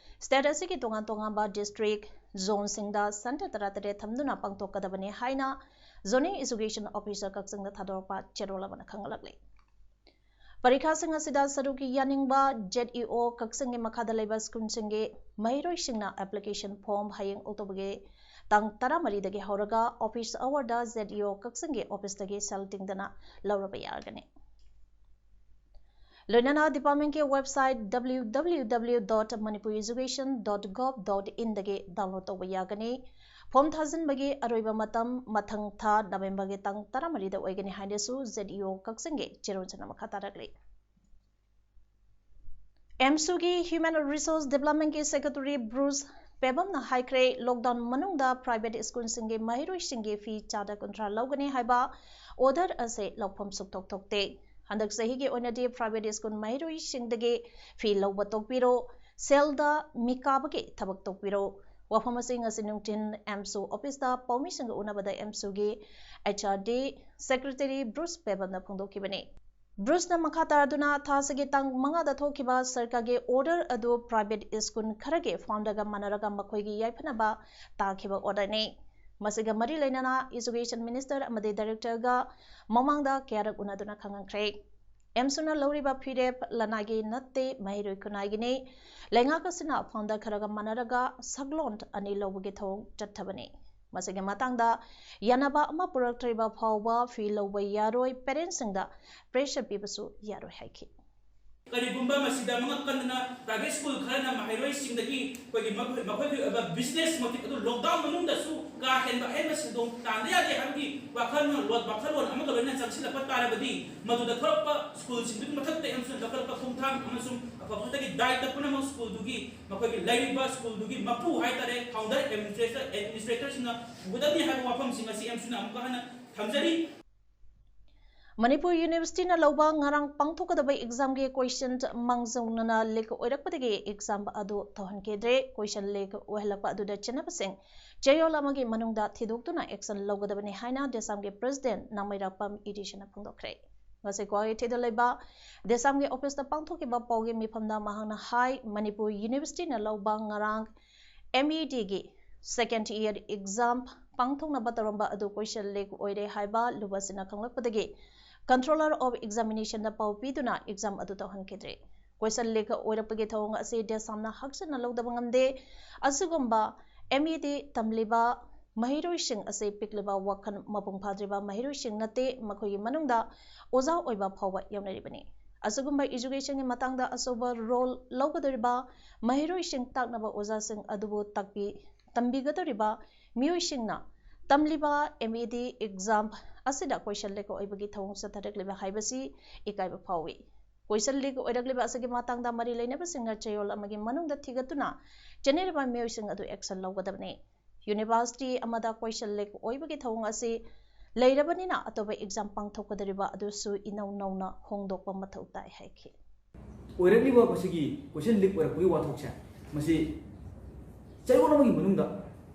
state ꯑꯁꯤꯒꯤ ꯇꯣꯉꯥꯟ ꯇꯣꯉꯥꯟꯕ district zone ꯁꯤꯡꯗ centre ꯇꯔꯥꯇꯔꯦꯠ ꯊꯝꯗꯨꯅ ꯄꯥꯡꯊꯣꯛꯀꯗꯕꯅꯤ ꯍꯥꯏꯅ Zoning Education Officer ꯀꯛꯆꯤꯡꯗ ꯊꯥꯗꯣꯔꯛꯄ ꯆꯦꯔꯣꯜ ꯑꯃꯅ ꯈꯪꯍꯜꯂꯛꯂꯤ꯫ ꯄꯔꯤꯈꯥꯁꯤꯡ ꯑꯁꯤꯗ ꯁꯔꯨꯛ ꯌꯥꯅꯤꯡꯕ Z E O ꯀꯛꯆꯤꯡꯒꯤ ꯃꯈꯥꯗ ꯂꯩꯕ school ꯁꯤꯡꯒꯤ ꯃꯍꯩꯔꯣꯏꯁꯤꯡꯅ application form ꯍꯌꯦꯡ October ꯒꯤ ꯇꯥꯡ ꯇꯔꯥꯃꯔꯤꯗꯒꯤ ꯍꯧꯔꯒ office hour ꯗ Z E O ꯀꯛꯆꯤꯡꯒꯤ office ꯇꯒꯤ ꯁꯦꯜ ꯇꯤꯡꯗꯅ ꯂꯧꯔꯕ ꯌꯥꯒꯅꯤ꯫ ꯂꯣꯏꯅꯅ department ꯀꯤ website W W W dot manipur education dot gov dot in ꯗꯒꯤ download ꯇꯧꯕ ꯌꯥꯒꯅꯤ꯫ Form ꯊꯥꯖꯤꯟꯕꯒꯤ ꯑꯔꯣꯏꯕ ꯃꯇꯝ ꯃꯊꯪ ꯊꯥ November ꯒꯤ ꯇꯥꯡ ꯇꯔꯥꯃꯔꯤꯗ ꯑꯣꯏꯒꯅꯤ ꯍꯥꯏꯅꯁꯨ Z E O ꯀꯛꯆꯤꯡꯒꯤ ꯆꯦꯔꯣꯜꯁꯤꯅ ꯃꯈꯥ ꯇꯥꯔꯛꯂꯤ꯫ AMSU ꯒꯤ Human Resource Development ꯀꯤ Secretary Bruce ꯄꯦꯕꯝꯅ ꯍꯥꯏꯈ꯭ꯔꯦ, lockdown ꯃꯅꯨꯡꯗ private school ꯁꯤꯡꯒꯤ ꯃꯍꯩꯔꯣꯏꯁꯤꯡꯒꯤ fee ꯆꯥꯗ ꯀꯨꯟꯊ꯭ꯔꯥ ꯂꯧꯒꯅꯤ ꯍꯥꯏꯕ order ꯑꯁꯤ ꯂꯧꯐꯝ ꯁꯨꯛꯊꯣꯛ ꯊꯣꯛꯇꯦ꯫ ꯍꯟꯗꯛ ꯆꯍꯤꯒꯤ ꯑꯣꯏꯅꯗꯤ private school ꯃꯍꯩꯔꯣꯏꯁꯤꯡꯗꯒꯤ fee ꯂꯧꯕ ꯇꯣꯛꯄꯤꯔꯣ꯫ ꯁꯦꯜꯗ ꯃꯤꯀꯥꯕꯒꯤ ꯊꯕꯛ ꯇꯧꯕꯤꯔꯣ꯫ ꯋꯥꯐꯝ ꯑꯁꯤ ꯉꯁꯤ ꯅꯨꯡꯊꯤꯜ ꯑꯦꯝꯁꯨ ꯑꯣꯐꯤꯁꯇ ꯄꯥꯎꯃꯤꯁꯤꯡꯒ ꯎꯅꯕꯗ ꯑꯦꯝꯁꯨꯒꯤ H R D Secretary Bruce Pebble ꯅ ꯐꯣꯡꯗꯣꯛꯈꯤꯕꯅꯤ꯫ Bruce ꯅ ꯃꯈꯥ ꯇꯥꯔꯗꯨꯅ ꯊꯥꯁꯤꯒꯤ ꯇꯥꯡ ꯃꯉꯥꯗ ꯊꯣꯛꯈꯤꯕ ꯁꯔꯀꯥꯔꯒꯤ order ꯑꯗꯨ private school ꯈꯔꯒꯤ founder ꯒ ꯃꯥꯟꯅꯔꯒ ꯃꯈꯣꯏꯒꯤ ꯌꯥꯏꯐꯅꯕ ꯇꯥꯈꯤꯕ order ꯅꯤ꯫ ꯃꯁꯤꯒ ꯃꯔꯤ ꯂꯩꯅꯅ Education Minister ꯑꯃꯗꯤ Director ꯒ ꯃꯃꯥꯡꯗ ꯀꯌꯥꯔꯛ ꯎꯅꯗꯨꯅ ꯈꯪꯍꯟꯈ꯭ꯔꯦ꯫ ꯑꯦꯝꯁꯨꯅ ꯂꯧꯔꯤꯕ ꯐꯤꯔꯦꯞ ꯂꯅꯥꯏꯒꯤ ꯅꯠꯇꯦ, ꯃꯍꯩꯔꯣꯏ ꯈꯨꯟꯅꯥꯏꯒꯤꯅꯤ꯫ ꯂꯩꯉꯥꯛ ꯑꯁꯤꯅ founder ꯈꯔꯒ ꯃꯥꯟꯅꯔꯒ ꯁꯛꯂꯣꯟ ꯑꯅꯤ ꯂꯧꯕꯒꯤ ꯊꯧꯑꯣꯡ ꯆꯠꯊꯕꯅꯤ꯫ ꯃꯁꯤꯒꯤ ꯃꯇꯥꯡꯗ ꯌꯥꯅꯕ ꯑꯃ ꯄꯨꯔꯛꯇ꯭ꯔꯤꯕ ꯐꯥꯎꯕ ꯐꯤ ꯂꯧꯕ ꯌꯥꯔꯣꯏ, parents ꯁꯤꯡꯗ pressure ꯄꯤꯕꯁꯨ ꯌꯥꯔꯣꯏ ꯍꯥꯏꯈꯤ꯫ ꯀꯔꯤꯒꯨꯝꯕ ꯃꯁꯤꯗ ꯃꯉꯛ ꯀꯟꯗꯅ private school ꯈꯔꯅ ꯃꯍꯩꯔꯣꯏꯁꯤꯡꯗꯒꯤ ꯑꯩꯈꯣꯏꯒꯤ ꯃꯈꯣꯏ-, ꯃꯈꯣꯏꯒꯤ ꯑꯣꯏꯕ business motive ꯑꯗꯨ lockdown ꯃꯅꯨꯡꯗꯁꯨ ꯀꯥ ꯍꯦꯟꯕ ꯑꯍꯦꯟꯕ ꯁꯦꯟꯗꯣꯡ ꯇꯥꯟꯕ ꯌꯥꯗꯦ ꯍꯥꯏꯕꯒꯤ ꯋꯥꯈꯜꯂꯣꯟ, ꯋꯥꯈꯜꯂꯣꯟ ꯑꯃꯒ ꯂꯣꯏꯅꯅ ꯆꯪꯁꯤꯜꯂꯛꯄ ꯇꯥꯔꯕꯗꯤ, ꯃꯗꯨꯗ ꯊꯣꯛꯂꯛꯄ school ꯁꯤꯡꯗꯨꯒꯤ ꯃꯊꯛꯇ ꯑꯃꯁꯨꯡ ꯂꯧꯈꯠꯂꯛꯄ ꯈꯣꯡꯊꯥꯡ ꯑꯃꯁꯨꯡ ꯑꯐꯕ ꯐꯠꯇꯒꯤ ꯗꯥꯏꯇ ꯄꯨꯝꯅꯃꯛ school ꯗꯨꯒꯤ, ꯃꯈꯣꯏꯒꯤ ꯂꯩꯔꯤꯕ school ꯗꯨꯒꯤ ꯃꯄꯨ ꯍꯥꯏꯇꯥꯔꯦ, founder, administrator, administrator ꯁꯤꯡꯅ ꯄꯨꯒꯗꯕꯅꯤ ꯍꯥꯏꯕ ꯋꯥꯐꯝꯁꯤꯡ ꯑꯁꯤ ꯑꯦꯝꯁꯨꯅ ꯑꯃꯨꯛꯀ ꯍꯟꯅ ꯊꯝꯖꯔꯤ꯫ ꯃꯅꯤꯄꯨꯔ University ꯅ ꯂꯧꯕ ꯉꯔꯥꯡ ꯄꯥꯡꯊꯣꯛꯀꯗꯕ exam ꯒꯤ question ꯃꯥꯡꯖꯧꯅꯅ leak ꯑꯣꯏꯔꯛꯄꯗꯒꯤ exam ꯑꯗꯨ ꯇꯧꯍꯟꯈꯤꯗ꯭ꯔꯦ꯫ Question leak ꯑꯣꯏꯍꯜꯂꯛꯄ ꯑꯗꯨꯗ ꯆꯦꯟꯅꯕꯁꯤꯡ ꯆꯌꯣꯜ ꯑꯃꯒꯤ ꯃꯅꯨꯡꯗ ꯊꯤꯗꯣꯛꯇꯨꯅ action ꯂꯧꯒꯗꯕꯅꯤ ꯍꯥꯏꯅ ꯗꯦꯁꯥꯝꯒꯤ President ꯅꯥꯃꯩꯔꯥꯛꯄꯝ ꯏꯗꯤꯁꯟꯅ ꯐꯣꯡꯗꯣꯛꯈ꯭ꯔꯦ꯫ ꯉꯁꯤ ꯒꯨꯋꯥꯍꯥꯇꯤꯗ ꯂꯩꯕ ꯗꯦꯁꯥꯝꯒꯤ office ꯇ ꯄꯥꯡꯊꯣꯛꯈꯤꯕ ꯄꯥꯎꯒꯤ ꯃꯤꯐꯝꯗ ꯃꯍꯥꯛꯅ ꯍꯥꯏ, ꯃꯅꯤꯄꯨꯔ University ꯅ ꯂꯧꯕ ꯉꯔꯥꯡ M E D ꯒꯤ second year exam ꯄꯥꯡꯊꯣꯛꯅꯕ ꯇꯧꯔꯝꯕ ꯑꯗꯨ question leak ꯑꯣꯏꯔꯦ ꯍꯥꯏꯕ ꯂꯨꯕꯁꯤꯅ ꯈꯪꯂꯛꯄꯗꯒꯤ Controller of Examination ꯗ ꯄꯥꯎ ꯄꯤꯗꯨꯅ exam ꯑꯗꯨ ꯇꯧꯍꯟꯈꯤꯗ꯭ꯔꯦ꯫ Question leak ꯑꯣꯏꯔꯛꯄꯒꯤ ꯊꯧꯑꯣꯡ ꯑꯁꯤ ꯗꯦꯁꯥꯝꯅ ꯍꯛꯆꯟꯅ ꯂꯧꯗꯕ ꯉꯝꯗꯦ꯫ ꯑꯁꯤꯒꯨꯝꯕ M E D ꯇꯝꯂꯤꯕ ꯃꯍꯩꯔꯣꯏꯁꯤꯡ ꯑꯁꯤ ꯄꯤꯛꯂꯤꯕ ꯋꯥꯈꯜ ꯃꯄꯨꯡ ꯐꯥꯗ꯭ꯔꯤꯕ ꯃꯍꯩꯔꯣꯏꯁꯤꯡ ꯅꯠꯇꯦ, ꯃꯈꯣꯏꯒꯤ ꯃꯅꯨꯡꯗ ꯑꯣꯖꯥ ꯑꯣꯏꯕ ꯐꯥꯎꯕ ꯌꯥꯎꯅꯔꯤꯕꯅꯤ꯫ ꯑꯁꯤꯒꯨꯝꯕ education ꯒꯤ ꯃꯇꯥꯡꯗ ꯑꯆꯧꯕ role ꯂꯧꯒꯗꯧꯔꯤꯕ ꯃꯍꯩꯔꯣꯏꯁꯤꯡ ꯇꯥꯛꯅꯕ ꯑꯣꯖꯥꯁꯤꯡ ꯑꯗꯨꯕꯨ ꯇꯥꯛꯄꯤ ꯇꯝꯕꯤꯒꯗꯧꯔꯤꯕ ꯃꯤꯑꯣꯏꯁꯤꯡꯅ ꯇꯝꯂꯤꯕ M E D exam ꯑꯁꯤꯗ question leak ꯑꯣꯏꯕꯒꯤ ꯊꯧꯑꯣꯡ ꯆꯠꯊꯔꯛꯂꯤꯕ ꯍꯥꯏꯕꯁꯤ ꯏꯀꯥꯏꯕ ꯐꯥꯎꯏ꯫ Question leak ꯑꯣꯏꯔꯛꯂꯤꯕ ꯑꯁꯤꯒꯤ ꯃꯇꯥꯡꯗ ꯃꯔꯤ ꯂꯩꯅꯕꯁꯤꯡꯅ ꯆꯌꯣꯜ ꯑꯃꯒꯤ ꯃꯅꯨꯡꯗ ꯊꯤꯒꯠꯇꯨꯅ ꯆꯦꯟꯅꯔꯤꯕ ꯃꯤꯑꯣꯏꯁꯤꯡ ꯑꯗꯨ action ꯂꯧꯒꯗꯕꯅꯤ꯫ University ꯑꯃꯗ question leak ꯑꯣꯏꯕꯒꯤ ꯊꯧꯑꯣꯡ ꯑꯁꯤ ꯂꯩꯔꯕꯅꯤꯅ ꯑꯇꯣꯞꯄ exam ꯄꯥꯡꯊꯣꯛꯀꯗꯧꯔꯤꯕ ꯑꯗꯨꯁꯨ ꯏꯅꯧ ꯅꯧꯅ ꯍꯣꯡꯗꯣꯛꯄ ꯃꯊꯧ ꯇꯥꯏ ꯍꯥꯏꯈꯤ꯫ ꯑꯣꯏꯔꯛꯂꯤꯕ ꯃꯁꯤꯒꯤ ꯀꯣꯏꯁꯟ ꯂꯤꯛ ꯑꯣꯏꯔꯛꯄꯒꯤ ꯋꯥꯊꯣꯛꯁꯦ, ꯃꯁꯤ ꯆꯌꯣꯜ ꯑꯃꯒꯤ ꯃꯅꯨꯡꯗ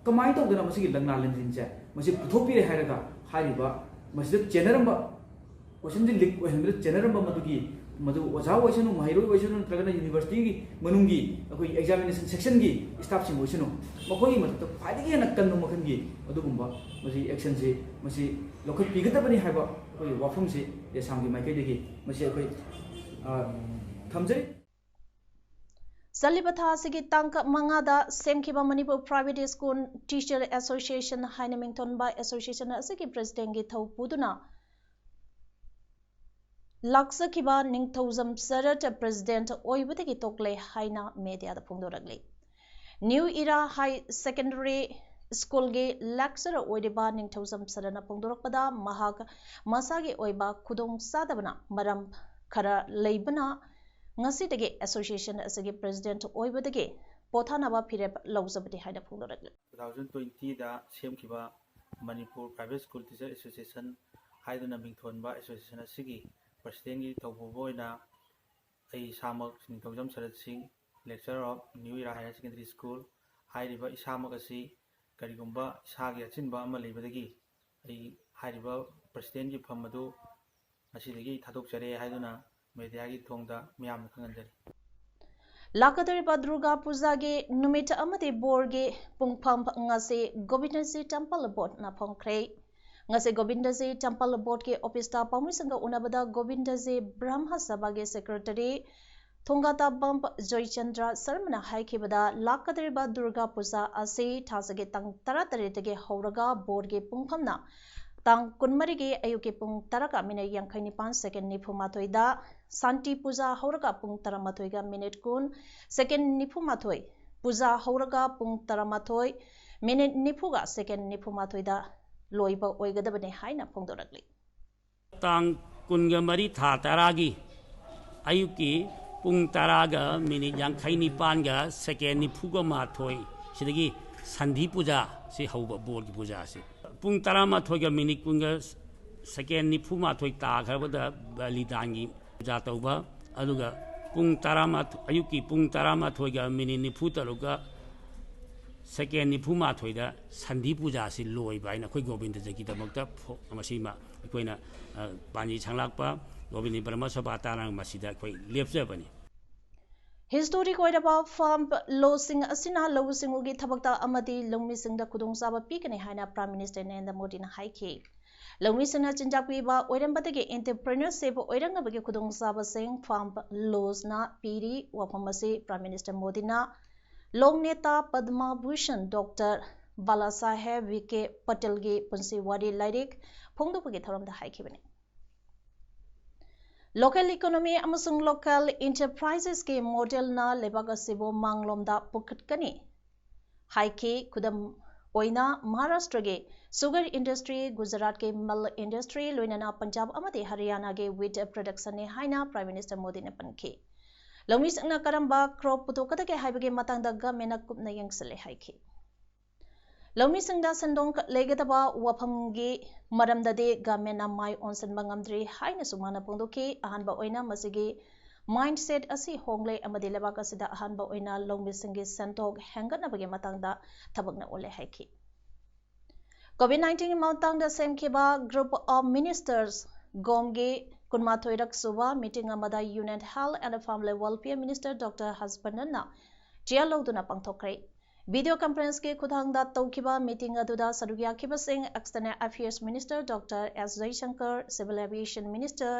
ꯀꯃꯥꯏꯅ ꯇꯧꯗꯅ ꯃꯁꯤꯒꯤ ꯂꯪꯂꯥ ꯂꯪꯖꯤꯟꯁꯦ ꯃꯁꯤ ꯄꯨꯊꯣꯛꯄꯤꯔꯦ ꯍꯥꯏꯔꯒ, ꯍꯥꯏꯔꯤꯕ ꯃꯁꯤꯗ ꯆꯦꯟꯅꯔꯝꯕ, ꯀꯣꯏꯁꯟꯁꯦ ꯂꯤꯛ ꯑꯣꯏꯍꯟꯕꯗ ꯆꯦꯟꯅꯔꯝꯕ ꯃꯗꯨꯒꯤ, ꯃꯗꯨ ꯑꯣꯖꯥ ꯑꯣꯏꯁꯅꯨ, ꯃꯍꯩꯔꯣꯏ ꯑꯣꯏꯁꯅꯨ, ꯅꯠꯇ꯭ꯔꯒꯅ ꯌꯨꯅꯤꯚꯔꯁꯤꯇꯤꯒꯤ ꯃꯅꯨꯡꯒꯤ ꯑꯩꯈꯣꯏ ꯑꯦꯛꯖꯥꯃꯤꯅꯦꯁꯟ ꯁꯦꯛꯁꯟꯒꯤ ꯁ꯭ꯇꯥꯐꯁꯤꯡ ꯑꯣꯏꯁꯅꯨ, ꯃꯈꯣꯏꯒꯤ ꯃꯊꯛꯇ ꯈ꯭ꯋꯥꯏꯗꯒꯤ ꯍꯦꯟꯅ ꯀꯟꯕ ꯃꯈꯜꯒꯤ ꯑꯗꯨꯒꯨꯝꯕ ꯃꯁꯤ ꯑꯦꯛꯁꯟꯁꯤ ꯃꯁꯤ ꯂꯧꯈꯠꯄꯤꯒꯗꯕꯅꯤ ꯍꯥꯏꯕ ꯑꯩꯈꯣꯏꯒꯤ ꯋꯥꯐꯝꯁꯤ ꯑꯦꯁꯥꯝꯒꯤ ꯃꯥꯏꯀꯩꯗꯒꯤ ꯃꯁꯤ ꯑꯩꯈꯣꯏ, ꯑ, ꯊꯝꯖꯔꯤ꯫ ꯆꯠꯂꯤꯕ ꯊꯥ ꯑꯁꯤꯒꯤ ꯇꯥꯡ ꯃꯉꯥꯗ ꯁꯦꯝꯈꯤꯕ Manipur private school teacher association ꯍꯥꯏꯅ ꯃꯤꯡꯊꯣꯟꯕ ꯑꯦꯁꯣꯁꯤꯌꯦꯁꯟ ꯑꯁꯤꯒꯤ ꯄ꯭ꯔꯦꯁꯤꯗꯦꯟꯒꯤ ꯊꯧ ꯄꯨꯗꯨꯅ ꯂꯥꯛꯆꯈꯤꯕ ꯅꯤꯡꯊꯧꯖꯝ ꯁꯔꯠ ꯄ꯭ꯔꯦꯁꯤꯗꯦꯟꯠ ꯑꯣꯏꯕꯗꯒꯤ ꯇꯣꯛꯂꯦ ꯍꯥꯏꯅ ꯃꯦꯗꯤꯌꯥꯗ ꯐꯣꯡꯗꯣꯔꯛꯂꯤ꯫ ꯅ꯭ꯌꯨ ꯏꯔꯥ ꯍꯥꯏ ꯁꯦꯀꯦꯟꯗꯔꯤ ꯁ꯭ꯀꯨꯜꯒꯤ ꯂꯦꯛꯆꯔꯔ ꯑꯣꯏꯔꯤꯕ ꯅꯤꯡꯊꯧꯖꯝ ꯁꯔꯠꯅ ꯐꯣꯡꯗꯣꯔꯛꯄꯗ, ꯃꯍꯥꯛ ꯃꯁꯥꯒꯤ ꯑꯣꯏꯕ ꯈꯨꯗꯣꯡꯆꯥꯗꯕꯅ ꯃꯔꯝ ꯈꯔ ꯂꯩꯕꯅ ꯉꯁꯤꯗꯒꯤ ꯑꯦꯁꯣꯁꯤꯌꯦꯁꯟ ꯑꯁꯤꯒꯤ ꯄ꯭ꯔꯦꯁꯤꯗꯦꯟꯠ ꯑꯣꯏꯕꯗꯒꯤ ꯄꯣꯊꯥꯅꯕ ꯐꯤꯔꯦꯞ ꯂꯧꯖꯕꯅꯤ ꯍꯥꯏꯅ ꯐꯣꯡꯗꯣꯔꯛꯂꯤ꯫ Two thousand twenty ꯗ ꯁꯦꯝꯈꯤꯕ Manipur private school teacher association ꯍꯥꯏꯗꯨꯅ ꯃꯤꯡꯊꯣꯟꯕ ꯑꯦꯁꯣꯁꯤꯌꯦꯁꯟ ꯑꯁꯤꯒꯤ ꯄ꯭ꯔꯦꯁꯤꯗꯦꯟꯒꯤ ꯊꯧꯄꯨꯕ ꯑꯣꯏꯅ ꯑꯩ ꯏꯁꯥꯃꯛ ꯅꯤꯡꯊꯧꯖꯝ ꯁꯔꯠ ꯁꯤꯡ, Lecturer of New Era Higher Secondary School, ꯍꯥꯏꯔꯤꯕ ꯏꯁꯥꯃꯛ ꯑꯁꯤ ꯀꯔꯤꯒꯨꯝꯕ ꯏꯁꯥꯒꯤ ꯑꯆꯤꯟꯕ ꯑꯃ ꯂꯩꯕꯗꯒꯤ ꯑꯩ ꯍꯥꯏꯔꯤꯕ ꯄ꯭ꯔꯦꯁꯤꯗꯦꯟꯒꯤ ꯐꯝ ꯑꯗꯨ ꯉꯁꯤꯗꯒꯤ ꯑꯩ ꯊꯥꯗꯣꯛꯆꯔꯦ ꯍꯥꯏꯗꯨꯅ ꯃꯦꯗꯤꯌꯥꯒꯤ ꯊꯣꯡꯗ ꯃꯤꯌꯥꯝꯅ ꯈꯪꯍꯟꯖꯔꯤ꯫ ꯂꯥꯛꯀꯗꯧꯔꯤꯕ ꯗꯨꯔꯒꯥ ꯄꯨꯖꯥꯒꯤ ꯅꯨꯃꯤꯠ ꯑꯃꯗꯤ ꯕꯣꯔꯒꯤ ꯄꯨꯡꯐꯝ ꯉꯁꯤ ꯒꯣꯕꯤꯟꯗꯖꯤ ꯇꯦꯝꯄꯜ ꯕꯣꯔꯗꯅ ꯐꯣꯡꯈ꯭ꯔꯦ꯫ ꯉꯁꯤ ꯒꯣꯕꯤꯟꯗꯖꯤ ꯇꯦꯝꯄꯜ ꯕꯣꯔꯗꯀꯤ ꯑꯣꯐꯤꯁꯇ ꯄꯥꯎꯃꯤꯁꯤꯡꯒ ꯎꯅꯕꯗ ꯒꯣꯕꯤꯟꯗꯖꯤ ꯕ꯭ꯔꯍ꯭ꯃ ꯁꯚꯥꯒꯤ ꯁꯦꯀ꯭ꯔꯦꯇꯔꯤ ꯊꯣꯡꯒꯥꯇꯥꯕꯝ ꯖꯣꯏꯆꯟꯗ꯭ꯔ ꯁꯔꯃꯅ ꯍꯥꯏꯈꯤꯕꯗ, ꯂꯥꯛꯀꯗꯧꯔꯤꯕ ꯗꯨꯔꯒꯥ ꯄꯨꯖꯥ ꯑꯁꯤ ꯊꯥꯁꯤꯒꯤ ꯇꯥꯡ ꯇꯔꯥꯇꯔꯦꯠꯇꯒꯤ ꯍꯧꯔꯒ ꯕꯣꯔꯒꯤ ꯄꯨꯡꯐꯝꯅ ꯇꯥꯡ ꯀꯨꯟꯃꯔꯤꯒꯤ ꯑꯌꯨꯛꯀꯤ ꯄꯨꯡ ꯇꯔꯥꯒ ꯃꯤꯅꯤꯠ ꯌꯥꯡꯈꯩ ꯅꯤꯄꯥꯟ ꯁꯦꯀꯦꯟ ꯅꯤꯐꯨ ꯃꯥꯊꯣꯏꯗ, ꯁꯥꯟꯇꯤ ꯄꯨꯖꯥ ꯍꯧꯔꯒ ꯄꯨꯡ ꯇꯔꯥꯃꯥꯊꯣꯏꯒ ꯃꯤꯅꯤꯠ ꯀꯨꯟ ꯁꯦꯀꯦꯟ ꯅꯤꯐꯨ ꯃꯥꯊꯣꯏ, ꯄꯨꯖꯥ ꯍꯧꯔꯒ ꯄꯨꯡ ꯇꯔꯥꯃꯥꯊꯣꯏ ꯃꯤꯅꯤꯠ ꯅꯤꯐꯨꯒ ꯁꯦꯀꯦꯟ ꯅꯤꯐꯨ ꯃꯥꯊꯣꯏꯗ ꯂꯣꯏꯕ ꯑꯣꯏꯒꯗꯕꯅꯤ ꯍꯥꯏꯅ ꯐꯣꯡꯗꯣꯔꯛꯂꯤ꯫ ꯇꯥꯡ ꯀꯨꯟꯒ ꯃꯔꯤ ꯊꯥ ꯇꯔꯥꯒꯤ ꯑꯌꯨꯛꯀꯤ ꯄꯨꯡ ꯇꯔꯥꯒ ꯃꯤꯅꯤꯠ ꯌꯥꯡꯈꯩ ꯅꯤꯄꯥꯟꯒ ꯁꯦꯀꯦꯟ ꯅꯤꯐꯨꯒ ꯃꯥꯊꯣꯏ ꯁꯤꯗꯒꯤ ꯁꯟꯙꯤ ꯄꯨꯖꯥ ꯁꯤ ꯍꯧꯕ, ꯕꯣꯔꯒꯤ ꯄꯨꯖꯥꯁꯤ ꯄꯨꯡ ꯇꯔꯥꯃꯥꯊꯣꯏꯒ ꯃꯤꯅꯤꯠ ꯀꯨꯟꯒ ꯁꯦꯀꯦꯟ ꯅꯤꯐꯨ ꯃꯥꯊꯣꯏ ꯇꯥꯈ꯭ꯔꯕꯗ ꯕꯂꯤꯗꯥꯟꯒꯤ ꯄꯨꯖꯥ ꯇꯧꯕ, ꯑꯗꯨꯒ ꯄꯨꯡ ꯇꯔꯥꯃꯥꯊꯣꯏ, ꯑꯌꯨꯛꯀꯤ ꯄꯨꯡ ꯇꯔꯥꯃꯥꯊꯣꯏꯒ ꯃꯤꯅꯤꯠ ꯅꯤꯐꯨ ꯇꯔꯨꯛꯀ ꯁꯦꯀꯦꯟ ꯅꯤꯐꯨ ꯃꯥꯊꯣꯏꯗ ꯁꯟꯙꯤ ꯄꯨꯖꯥꯁꯤ ꯂꯣꯏꯕ ꯍꯥꯏꯅ ꯑꯩꯈꯣꯏ ꯒꯣꯕꯤꯟꯗꯖꯒꯤꯗꯃꯛꯇ ꯐꯣ-, ꯃꯁꯤꯃ ꯑꯩꯈꯣꯏꯅ, ꯑ, ꯄꯥꯟꯖꯤ ꯁꯪꯂꯥꯛꯄ ꯒꯣꯕꯤꯟꯗ ꯕ꯭ꯔꯍꯃ ꯁꯚꯥ ꯇꯥꯅ ꯃꯁꯤꯗ ꯑꯩꯈꯣꯏ ꯂꯦꯞꯆꯕꯅꯤ꯫ ꯍꯤꯁꯇꯣꯔꯤꯛ ꯑꯣꯏꯔꯕ ꯐꯥꯔꯝ ꯂꯣꯁꯤꯡ ꯑꯁꯤꯅ ꯂꯧꯎ ꯁꯤꯡꯎꯒꯤ ꯊꯕꯛꯇ ꯑꯃꯗꯤ ꯂꯧꯃꯤꯁꯤꯡꯗ ꯈꯨꯗꯣꯡꯆꯥꯕ ꯄꯤꯒꯅꯤ ꯍꯥꯏꯅ Prime Minister ꯅꯔꯦꯟꯗ꯭ꯔ ꯃꯣꯗꯤꯅ ꯍꯥꯏꯈꯤ꯫ ꯂꯧꯃꯤꯁꯤꯡꯅ ꯆꯤꯟꯖꯥꯛ ꯄꯤꯕ ꯑꯣꯏꯔꯝꯕꯗꯒꯤ entrepreneurship ꯑꯣꯏꯔꯛꯅꯕꯒꯤ ꯈꯨꯗꯣꯡꯆꯥꯕꯁꯤꯡ ꯐꯥꯔꯝ ꯂꯣꯁꯅ ꯄꯤꯔꯤ꯫ ꯋꯥꯐꯝ ꯑꯁꯤ Prime Minister ꯃꯣꯗꯤꯅ ꯂꯣꯛ ꯅꯦꯇꯥ ꯄꯗꯃ ꯚꯨꯁꯟ ꯗꯣꯛꯇꯔ ꯕꯥꯂꯥ ꯁꯥꯍꯦꯕ ꯚꯤꯈꯦ ꯄꯇꯦꯜꯒꯤ ꯄꯨꯟꯁꯤ ꯋꯥꯔꯤ ꯂꯥꯏꯔꯤꯛ ꯐꯣꯡꯗꯣꯛꯄꯒꯤ ꯊꯧꯔꯝꯗ ꯍꯥꯏꯈꯤꯕꯅꯤ꯫ Local economy ꯑꯃꯁꯨꯡ local enterprises ꯀꯤ model ꯅ ꯂꯩꯕꯥꯛ ꯑꯁꯤꯕꯨ ꯃꯥꯡꯂꯣꯝꯗ ꯄꯨꯈꯠꯀꯅꯤ ꯍꯥꯏꯈꯤ꯫ ꯈꯨꯗꯝ ꯑꯣꯏꯅ, ꯃꯍꯥꯔꯥꯁꯇ꯭ꯔꯒꯤ sugar industry, ꯒꯨꯖꯔꯥꯠꯀꯤ milk industry, ꯂꯣꯏꯅꯅ ꯄꯟꯖꯥꯕ ꯑꯃꯗꯤ ꯍꯔꯤꯌꯥꯅꯥꯒꯤ wheat production ꯅꯤ ꯍꯥꯏꯅ Prime Minister ꯃꯣꯗꯤꯅ ꯄꯟꯈꯤ꯫ ꯂꯧꯃꯤꯁꯤꯡꯅ ꯀꯔꯝꯕ crop ꯄꯨꯊꯣꯛꯀꯗꯒꯦ ꯍꯥꯏꯕꯒꯤ ꯃꯇꯥꯡꯗ government ꯅ ꯀꯨꯞꯅ ꯌꯦꯡꯁꯤꯜꯂꯦ ꯍꯥꯏꯈꯤ꯫ ꯂꯧꯃꯤꯁꯤꯡꯗ ꯁꯦꯟꯗꯣꯡ ꯂꯩꯒꯗꯕ ꯋꯥꯐꯝꯒꯤ ꯃꯔꯝꯗꯗꯤ government ꯅ ꯃꯥꯏ ꯑꯣꯟꯁꯤꯟꯕ ꯉꯝꯗ꯭ꯔꯤ ꯍꯥꯏꯅꯁꯨ ꯃꯥꯅ ꯐꯣꯡꯗꯣꯛꯈꯤ꯫ ꯑꯍꯥꯟꯕ ꯑꯣꯏꯅ ꯃꯁꯤꯒꯤ mindset ꯑꯁꯤ ꯍꯣꯡꯂꯦ ꯑꯃꯗꯤ ꯂꯩꯕꯥꯛ ꯑꯁꯤꯗ ꯑꯍꯥꯟꯕ ꯑꯣꯏꯅ ꯂꯧꯃꯤꯁꯤꯡꯒꯤ ꯁꯦꯟꯊꯣꯛ ꯍꯦꯟꯒꯠꯅꯕꯒꯤ ꯃꯇꯥꯡꯗ ꯊꯕꯛꯅ ꯑꯣꯜꯂꯦ ꯍꯥꯏꯈꯤ꯫ COVID nineteen ꯒꯤ ꯃꯇꯥꯡꯗ ꯁꯦꯝꯈꯤꯕ Group of Ministers, ꯒꯣꯝꯒꯤ ꯀꯨꯟꯃꯥꯊꯣꯏꯔꯛ ꯁꯨꯕ meeting ꯑꯃꯗ Union Health and Family Welfare Minister Doctor Harsh ꯕꯔꯙꯟꯅ chair ꯂꯧꯗꯨꯅ ꯄꯥꯡꯊꯣꯛꯈ꯭ꯔꯦ꯫ Video conference ꯀꯤ ꯈꯨꯠꯊꯥꯡꯗ ꯇꯧꯈꯤꯕ meeting ꯑꯗꯨꯗ ꯁꯔꯨꯛ ꯌꯥꯈꯤꯕꯁꯤꯡ External Affairs Minister Doctor S Jaishankar, Civil Aviation Minister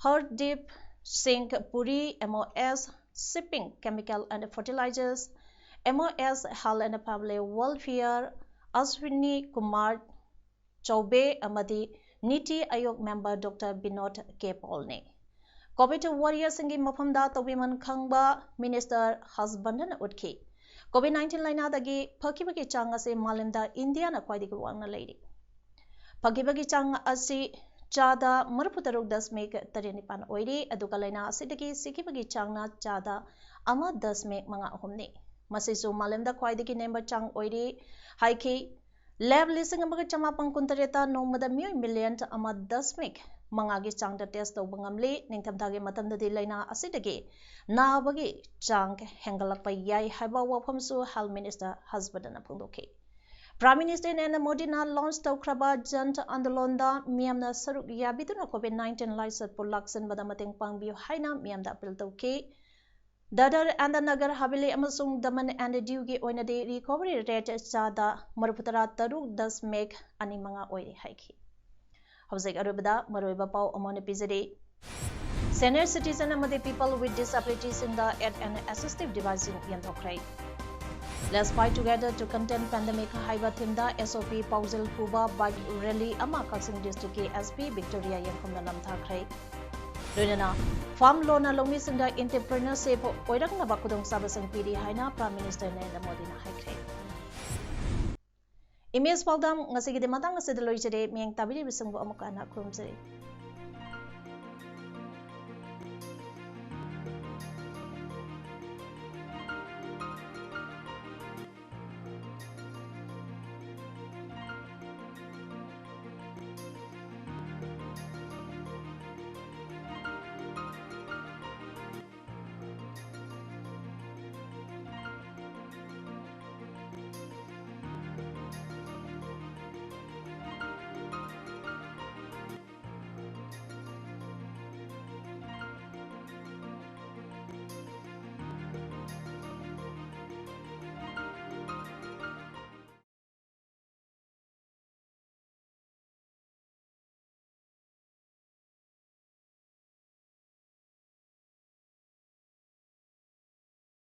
Hardeep Singh Puri, M O S Shipping, Chemical and Fertilizers, M O S Health and Family Welfare Ashwini Kumar Choube ꯑꯃꯗꯤ NITI Aayog member Doctor Vinod K Paul ꯅꯤ꯫ COVID warrior ꯁꯤꯡꯒꯤ ꯃꯐꯝꯗ ꯇꯧꯕꯤꯃꯜ ꯈꯪꯕ Minister ꯍꯔꯁ ꯕꯔꯙꯟꯅ ꯎꯠꯈꯤ꯫ COVID nineteen ꯂꯥꯏꯅꯥꯗꯒꯤ ꯐꯈꯤꯕꯒꯤ ꯆꯥꯡ ꯑꯁꯤ ꯃꯥꯂꯦꯝꯗ ꯏꯟꯗꯤꯌꯥꯅ ꯈ꯭ꯋꯥꯏꯗꯒꯤ ꯋꯥꯡꯅ ꯂꯩꯔꯤ꯫ ꯐꯈꯤꯕꯒꯤ ꯆꯥꯡ ꯑꯁꯤ ꯆꯥꯗ ꯃꯔꯤꯐꯨ ꯇꯔꯨꯛ ꯗꯁꯃꯤꯛ ꯇꯔꯦꯠ ꯅꯤꯄꯥꯟ ꯑꯣꯏꯔꯤ, ꯑꯗꯨꯒ ꯂꯥꯏꯅꯥ ꯑꯁꯤꯗꯒꯤ ꯁꯤꯈꯤꯕꯒꯤ ꯆꯥꯡꯅ ꯆꯥꯗ ꯑꯃ ꯗꯁꯃꯤꯛ ꯃꯉꯥ ꯑꯍꯨꯝꯅꯤ꯫ ꯃꯁꯤꯁꯨ ꯃꯥꯂꯦꯝꯗ ꯈ꯭ꯋꯥꯏꯗꯒꯤ ꯅꯦꯝꯕ ꯆꯥꯡ ꯑꯣꯏꯔꯤ ꯍꯥꯏꯈꯤ꯫ ꯂꯦꯕ ꯂꯤꯁꯤꯡ ꯑꯃꯒ ꯆꯃꯥꯄꯟ ꯀꯨꯟꯇꯔꯦꯠꯇ ꯅꯣꯡꯃꯗ ꯃꯤꯑꯣꯏ million ꯑꯃ ꯗꯁꯃꯤꯛ ꯃꯉꯥꯒꯤ ꯆꯥꯡꯗ test ꯇꯧꯕ ꯉꯝꯂꯤ꯫ ꯅꯤꯡꯊꯝꯊꯥꯒꯤ ꯃꯇꯝꯗꯗꯤ ꯂꯥꯏꯅꯥ ꯑꯁꯤꯗꯒꯤ ꯅꯥꯕꯒꯤ ꯆꯥꯡ ꯍꯦꯟꯒꯠꯂꯛꯄ ꯌꯥꯏ ꯍꯥꯏꯕ ꯋꯥꯐꯝꯁꯨ Health Minister ꯍꯔꯁ ꯕꯔꯙꯟꯅ ꯐꯣꯡꯗꯣꯛꯈꯤ꯫ Prime Minister ꯅꯔꯦꯟꯗ꯭ꯔ ꯃꯣꯗꯤꯅ launch ꯇꯧꯈ꯭ꯔꯕ ꯖꯟ ꯑꯟꯗꯣꯂꯟꯗ ꯃꯤꯌꯥꯝꯅ ꯁꯔꯨꯛ ꯌꯥꯕꯤꯗꯨꯅ COVID nineteen ꯂꯥꯏꯆꯠꯄꯨ ꯂꯥꯛꯁꯤꯟꯕꯗ ꯃꯇꯦꯡ ꯄꯥꯡꯕꯤꯌꯨ ꯍꯥꯏꯅ ꯃꯤꯌꯥꯝꯗ appeal ꯇꯧꯈꯤ꯫ ꯗꯥꯗꯔ ꯑꯦꯟꯗ ꯅꯒꯔ ꯍꯥꯕꯦꯂꯤ ꯑꯃꯁꯨꯡ ꯗꯃꯟ ꯑꯦꯟꯗ ꯗꯤꯎꯒꯤ ꯑꯣꯏꯅꯗꯤ recovery rate ꯆꯥꯗ ꯃꯔꯤꯐꯨꯇꯔꯥ ꯇꯔꯨꯛ ꯗꯁꯃꯤꯛ ꯑꯅꯤ ꯃꯉꯥ ꯑꯣꯏꯔꯦ ꯍꯥꯏꯈꯤ꯫ ꯍꯧꯖꯤꯛ ꯑꯔꯣꯏꯕꯗ ꯃꯔꯨꯑꯣꯏꯕ ꯄꯥꯎ ꯑꯃꯨꯛ ꯍꯟꯅ ꯄꯤꯖꯔꯤ꯫ Senior citizen ꯑꯃꯗꯤ people with disability ꯁꯤꯡꯗ aid and assistive device ꯁꯤꯡ ꯌꯦꯟꯊꯣꯛꯈ꯭ꯔꯦ꯫ Let's fight together to contain pandemic ꯍꯥꯏꯕ theme ꯗ S O P ꯄꯥꯎꯖꯦꯜ ꯄꯨꯕ bike rally ꯑꯃ ꯀꯛꯆꯤꯡ district ꯀꯤ S P Victoria ꯌꯦꯡꯈꯨꯝꯅ ꯂꯝꯊꯥꯈ꯭ꯔꯦ꯫ ꯂꯣꯏꯅꯅ farm loan ꯅ ꯂꯧꯃꯤꯁꯤꯡꯗ entrepreneurship ꯑꯣꯏꯔꯛꯅꯕ ꯈꯨꯗꯣꯡꯆꯥꯕꯁꯤꯡ ꯄꯤꯔꯤ ꯍꯥꯏꯅ Prime Minister ꯅꯔꯦꯟꯗ꯭ꯔ ꯃꯣꯗꯤꯅ ꯍꯥꯏꯈ꯭ꯔꯦ꯫ Image ꯄꯥꯎꯗꯝ ꯉꯁꯤꯒꯤꯗꯤ ꯃꯇꯥꯡ ꯑꯁꯤꯗ ꯂꯣꯏꯖꯔꯦ꯫ ꯃꯤꯠꯌꯦꯡ ꯇꯥꯕꯤꯔꯤꯕꯁꯤꯡꯕꯨ ꯑꯃꯨꯛ ꯍꯟꯅ ꯈꯨꯔꯨꯝꯖꯔꯤ꯫